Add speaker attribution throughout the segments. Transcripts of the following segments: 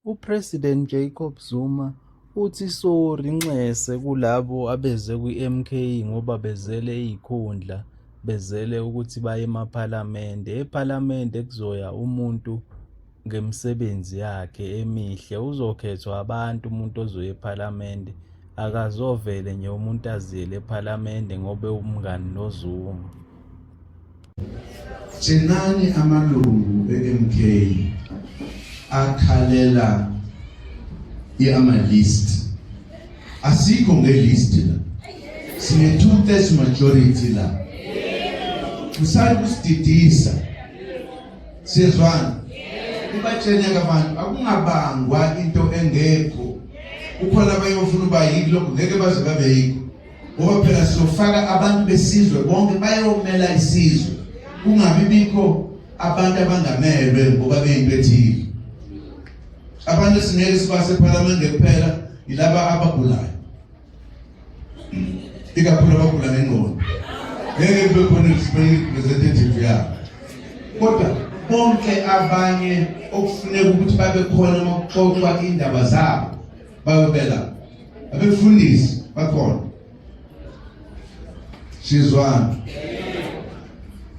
Speaker 1: UPresident Jacob Zuma uthi sori nxese kulabo abeze kwi-MK ngoba bezele izikhundla, bezele ukuthi baye emaphalamende. Ephalamende kuzoya umuntu ngemisebenzi yakhe emihle, uzokhethwa abantu umuntu ozoya ephalamende, akazovele nje umuntu aziyele ephalamende ngoba ewumngani noZuma.
Speaker 2: Tshenani amalungu e-MK akhalela i-ama-list. Asikho nge-list la. Sine two-thirds majority la. Kusale kusididisa. Siyezwana? Ibatshene-ke abantu akungabangwa into engekho. Kukhona abanye bafuna uba yilokhu ngeke baze babe yikho. Ngoba phela sizofaka abantu besizwe bonke bayomela isizwe, kungabi bikho abantu abangamelwe ngoba beyinto ethile. Abantu esingeke sibase ephalamende kuphela yilaba abagulayo, ikakhulu abagula ngengqondo, ngeke kube khona representative yabo, kodwa bonke abanye okufuneka ukuthi babe khona uma kuxoxwa indaba zabo bayobe la. Abefundisi bakhona. Sizwana.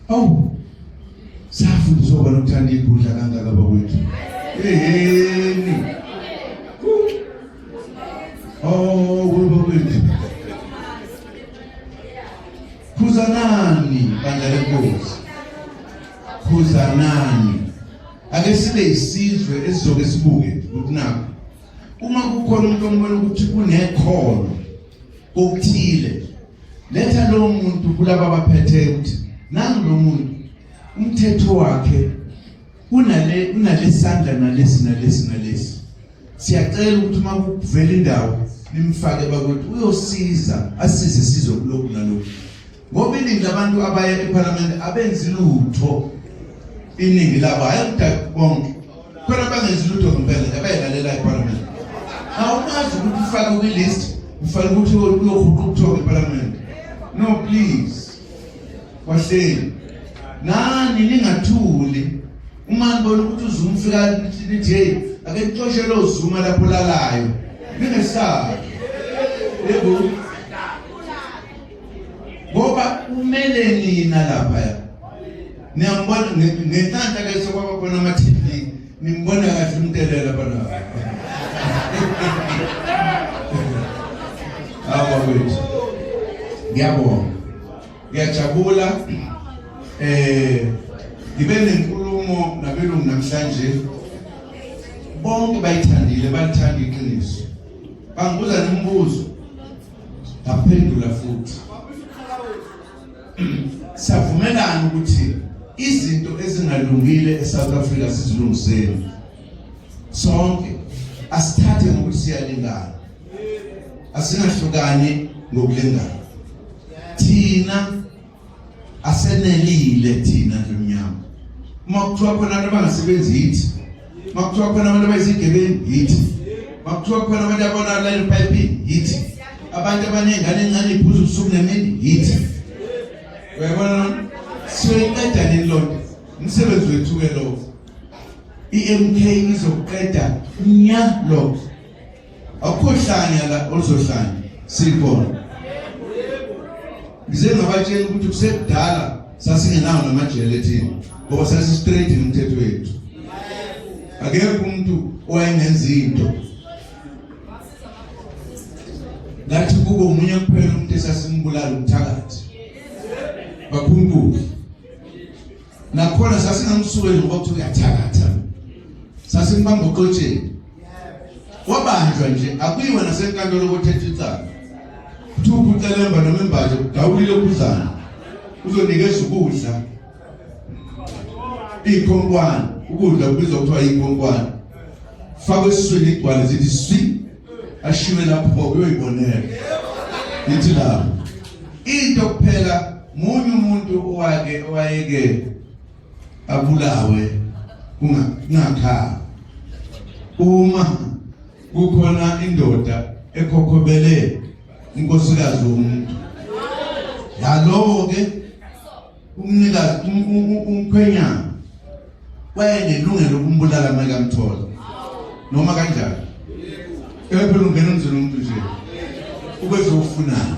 Speaker 2: Awu. Safundiswa ubani ukuthanda igudla kangaka bakwethu? Eheni. Oh, bakwethu. Khuzanani bandla lenkosi. Khuzanani. Ake sibe isizwe esizoke sibuke ukuthi nakho Uma kukhona umuntu ombona ukuthi unekhono kokuthile, letha lowo muntu kulaba abaphethe ukuthi nangu lo muntu umthetho wakhe unale unalesandla nalesi nalesi nalesi. Siyacela ukuthi uma kuvela indawo nimfake bakwethu, uyosiza asize sizwe kulokhu nalokhu, ngoba iningi labantu abaya eParliament abenzi lutho, iningi labo, hayi ukuthi bonke, khona bangenzi lutho ngempela nje abayilalela eParliament. Awumazi ukuthi ufake kwi-list, ufake ukuthi uyohuqa ubuthongo eParliament. No, please, kwahleni nani, ningathuli uma nibona ukuthi uZuma ufika, nithi hey, ake nixoshe lo Zuma lapho lalayo, ningesabi. Yebo, ngoba kumele nina lapha niyambona ngenhlanhla ke sokwaba khona ama-TV, nimbona kahle umtelela lapha lapha. Hawu bakwethu, ngiyabonga, ngiyajabula. Ngibe nenkulumo nabelungu namhlanje, bonke bayithandile, balithanda iqiniso. Bangibuza nemibuzo, ngaphendula futhi. Siyavumelana ukuthi izinto ezingalungile eSouth Africa sizilungiseni sonke. Asithathe ngokuthi siyalingana, asingahlukani ngokulingana. Thina asenelile, thina ndlu mnyama. Uma kuthiwa khona abantu abangasebenzi, yithi. Uma kuthiwa khona abantu abayizigebengu, yithi. Uma kuthiwa khona abantu abonakala epayipini, yithi. Abantu abanengane encane iphuza ubusuku nemini, yithi. Uyabona, siyoyiqeda nini lonto? Umsebenzi wethu-ke lowo. I-MK izokuqeda nya lokho. Akukho hlanya la oluzohlanya, sikhona. Ngize ngabatshela ukuthi kusekudala sasingenawo namajele thina, ngoba sasi-straight nomthetho wethu. Akekho umuntu owayengenza into. Ngathi kubo umunye kuphela umuntu esasimbulala, umthakathi bakhunkulu. Nakhona sasingamsukeli ngoba kuthiwa uyathakatha, sasimbamba oqotsheni, wabanjwa nje, akuyiwe nasenkantolo kothetha icala. Kuthiwa uphucelemba noma imbaje kugawulile khuzana, uzonikeza ukudla iy'khonkwane, ukudla kubizwa kuthiwa iy'khonkwane, fakwe esiswini igcwale zithi swi, ashiwe lapho kuyoyibonela. Yithi lapho into kuphela munye umuntu owake owayeke abulawe kungakhala uma kukhona indoda ekhokhobele unkosikazi womuntu, yalowo ke umnikazi, umkhwenyana wayenelungelo lokumbulala uma kamthola. Noma kanjani. Phela ungena emzini womuntu nje ubezofunani?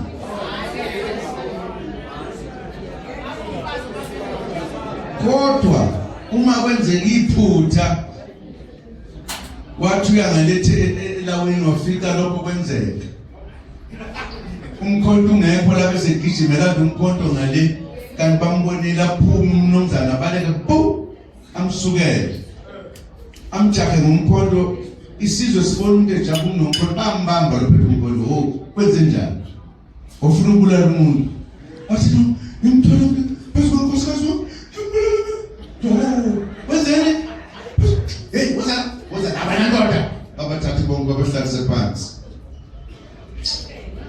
Speaker 2: Kodwa uma kwenzeka iphutha wathi uyangalethe elawini wafika lokho kwenzeka umkhonto ungekho lapho esegijima elanda umkhonto ngale kanti bambonile aphuma umnumzane abaleke bu amsukele amjahe ngomkhonto isizwe sibona umuntu ejaha umnomkhonto bambamba lo phethe umkhonto o kwenze njani ofuna ukubulala umuntu wathi no ngimthola phezu kwenkosikazi wami wenzeni hey woza woza abanandoda babathathe bonke babahlalise phansi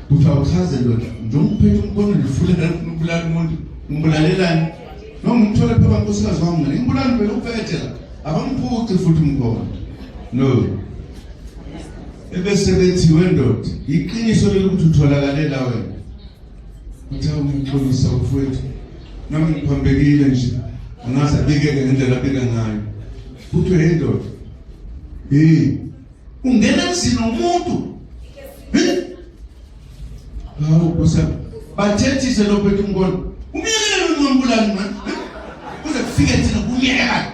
Speaker 2: Kuthiwa uchaze ndoda njengoba uphethe umbono nifuna ukubulala umuntu umbulalelani noma umthole phela nkosikazi wami ngale ngibulala phela uphethe la abamphuci futhi umkhono no ebese bethi wendoda iqiniso lokuthi utholakale la wena uthe ungixolisa mfowethu nami ngiphambekile nje angaze abikeke ngendlela abika ngayo kuthiwe hey ndoda hey ungena emzini womuntu hawu nkosi yami bathethise lo phethe umkhono umyekele unqambulani man kuze kufike thina kumyeka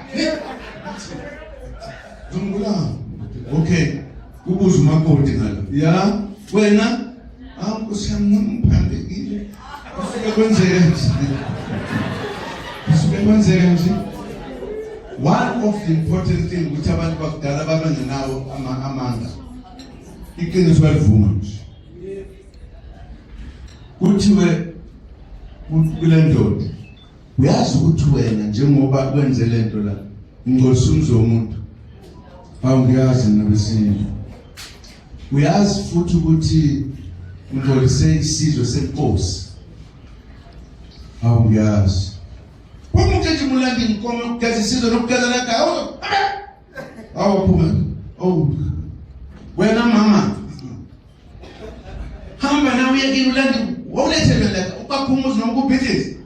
Speaker 2: zombulala okay kubuza umakoti ngalo ya wena hawu nkosi yami ngiphambekile kufike kwenzeke nje kufike kwenzeke nje one of the important thing ukuthi abantu bakudala babengenawo amandla iqiniso balivuma nje kuthiwe kule ndoda uyazi ukuthi wena njengoba wenze le nto la ungcolisa umzi womuntu awu ngiyazi mina besintu uyazi futhi ukuthi ungcolise isizwe senkosi awu ngiyazi umuntu ethi mulandi inkomo yokugeza isizwe nokugeza lekhaya awu phuma awu wena mama hamba nawe uye kini ulandi wawulethe la ubakhumuze noma kubhidlize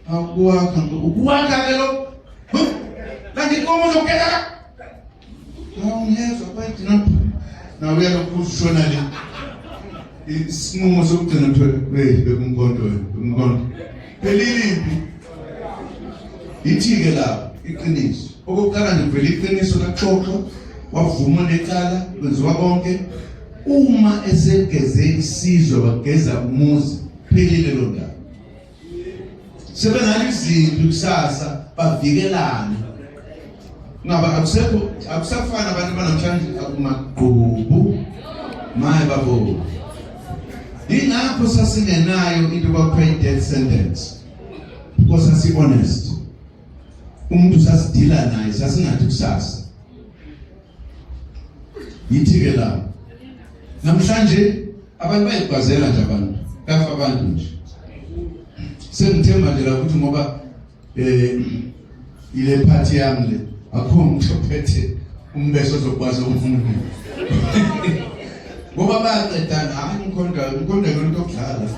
Speaker 2: akuwakha ukuwakha ke lo landi inkomo zokugeza la Awungezwa bathi no. Nawe uyalokhu ushona le. Isinqumo sokugcina kuthiwa hey bekumkhonto wena, bekumkhonto. Phelile impi. Ithi-ke lapho iqiniso. Okokuqala nje kuvela iqiniso laxoxwa, wavuma necala, kwenziwa konke. Uma esegeze isizwe wageza umuzi, phelile lo ndaba. Sebenalo izimpi kusasa bavikelane. Ngaba akusekho akusafani abantu banamhlanje akumagqubu. Maye babo. Ingakho sasingenayo into kwakuthiwa i-death sentence. Because sasi honest. Umuntu sasidila naye sasingathi kusasa. Yithi ke la. Namhlanje abantu bayigwazela nje abantu. Kafa abantu nje. Sengithemba nje la ukuthi ngoba eh ile party yami le akho umuntu ophethe umbeso ozokwazi umuntu. Ngoba bayaqedana hayi umkhonda umkhonda yonke okudlala.